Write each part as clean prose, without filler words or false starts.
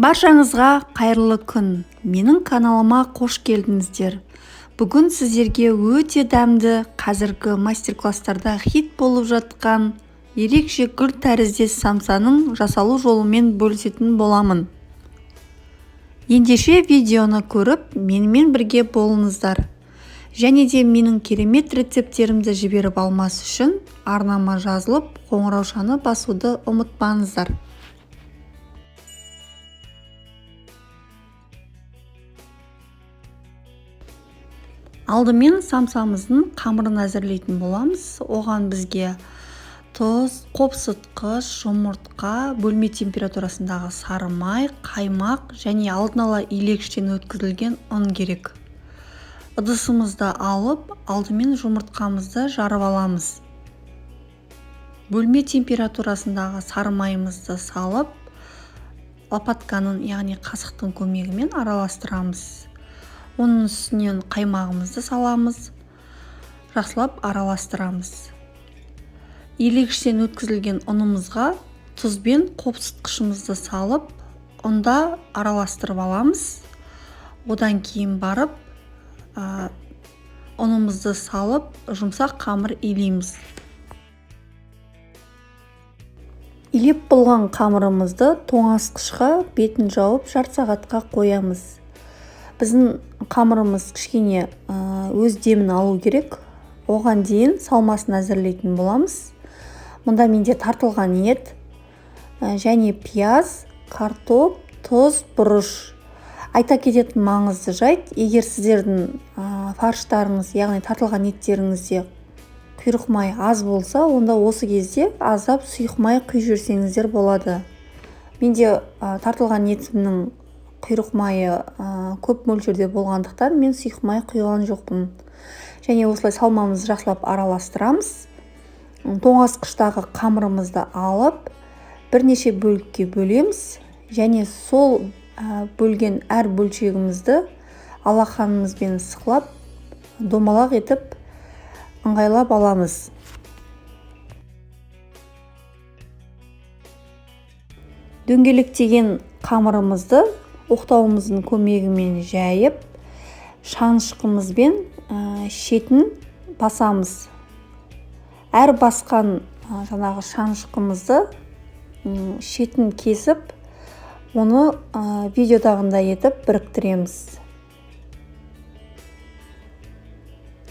Баршаңызға қайырлы күн. Менің каналыма қош келдіңіздер. Бүгін сіздерге өте дәмді, қазіргі мастер-класстарда хит болып жатқан ерекше гүл тәріздес самсаның жасалу жолымен бөлісетін боламын. Ендеше видеоны көріп, менімен бірге болыңыздар. Және де менің керемет рецепттерімді жіберіп алмас үшін арнама жазылып, қоңыраушаны басуды ұмытпаңыздар. Алдымен самсамыздың қамырын әзірлейтін боламыз. Оған бізге тұз, қопсытқыш, жұмыртқа, бөлме температурасындағы сары май, қаймақ және алдын ала илегіштен өткізілген ұн керек. Ыдысымызды алып, алдымен жұмыртқамызды жарып аламыз. Бөлме температурасындағы сары майымызды салып, лопатканың, яғни қасықтың көмегімен араластырамыз. Оның үстінен қаймағымызды саламыз, жақсылап араластырамыз. Илегіштен өткізілген ұнымызға тұз бен қопсытқышымызды салып, ұнда араластырып аламыз. Одан кейін барып, ұнымызды салып, жұмсақ қамыр илейміз. Илеп болған қамырымызды тоңазытқышқа бетін жауып жарты сағатқа қоямыз. Біздің қамырымыз кішкене өз демін алу керек. Оған дейін салмасын әзірлейтін боламыз. Мұнда менде тартылған ет және пияз, картоп, тұз, бұрыш. Айта кететін маңызды жайт, егер сіздердің фарштарыңыз, яғни тартылған еттеріңізде құйрық май аз болса, онда осы кезде аздап сұйық май құйып жіберсеңіздер болады. Менде тартылған етімнің құйрық майы көп мөлшерде болғандықтан мен сұйық май құйған жоқпын. Және осылай салмамызды жақсылап араластырамыз. Тоңазытқыштағы қамырымызды алып, бірнеше бөлікке бөлеміз және сол бөлген әр бөлшегімізді алақанымызбен сықылап, домалақ етіп ыңғайлап аламыз. Дөңгелектеген қамырымызды оқтауымыздың көмегімен жайып, шанышқымызбен шетін басамыз. Әр басқан жаңағы шанышқымызды шетін кесіп, оны видеодағындай етіп біріктіреміз.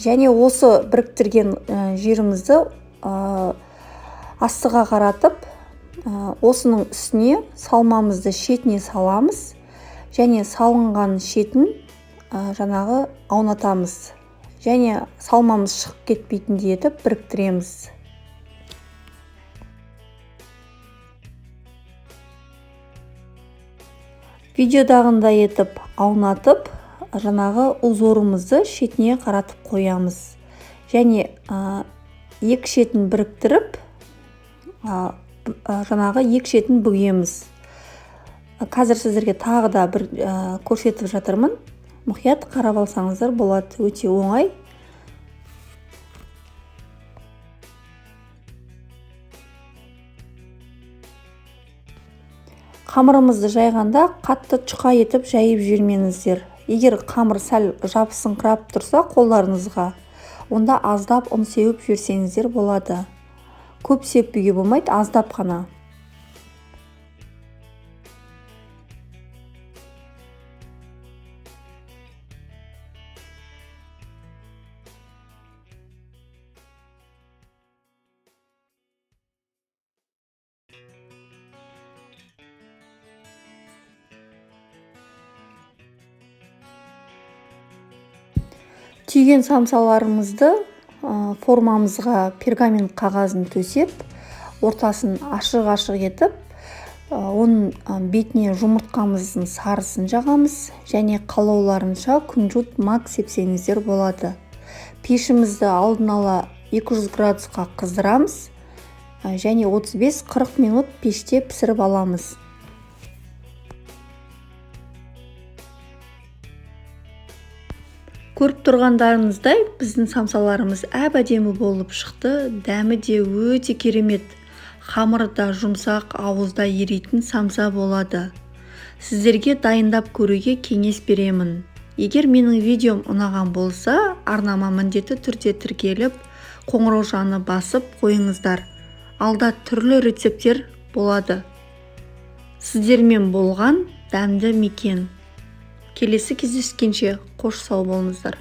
Және осы біріктірген жерімізді астыға қаратып, осының үстіне салмамызды шетіне саламыз. Және салынған шетін жаңағы аунатамыз. Және салмамыз шығып кетпейтіндей етіп біріктіреміз. Видеодағындай етіп аунатып, жаңағы узорымызды шетіне қаратып қоямыз. Және екі шетін біріктіріп, жаңағы екі шетін бүгеміз. Қазір сіздерге тағы да бір көрсетіп жатырмын. Мұқият қарап алсаңыздар болады, өте оңай. Қамырымызды жайғанда қатты жұқа етіп жайып жібермеңіздер. Егер қамыр сәл жабысыңқырап тұрса қолдарыңызға, онда аздап ұн сеуіп жіберсеңіздер болады. Көп сеппеуге болмайды, аздап қана. Түйген самсаларымызды формамызға пергамент қағазын төсеп, ортасын ашық-ашық етіп, оның бетіне жұмыртқамыздың сарысын жағамыз және қалауларынша күнжут мак сепсеңіздер болады. Пешімізді алдын ала 200 градусқа қыздырамыз және 35-40 минут пеште пісіріп аламыз. Көріп тұрғандарыңыздай, біздің самсаларымыз әп-әдемі болып шықты, дәмі де өте керемет. Қамыры да жұмсақ, ауызда еритін самса болады. Сіздерге дайындап көруге кеңес беремін. Егер менің видеом ұнаған болса, арнама міндетті түрде тіркеліп, қоңыраушаны басып қойыңыздар. Алда түрлі рецепттер болады. Сіздермен болған Дәмді мекен. Келесі кездескенше қош сау болыңыздар.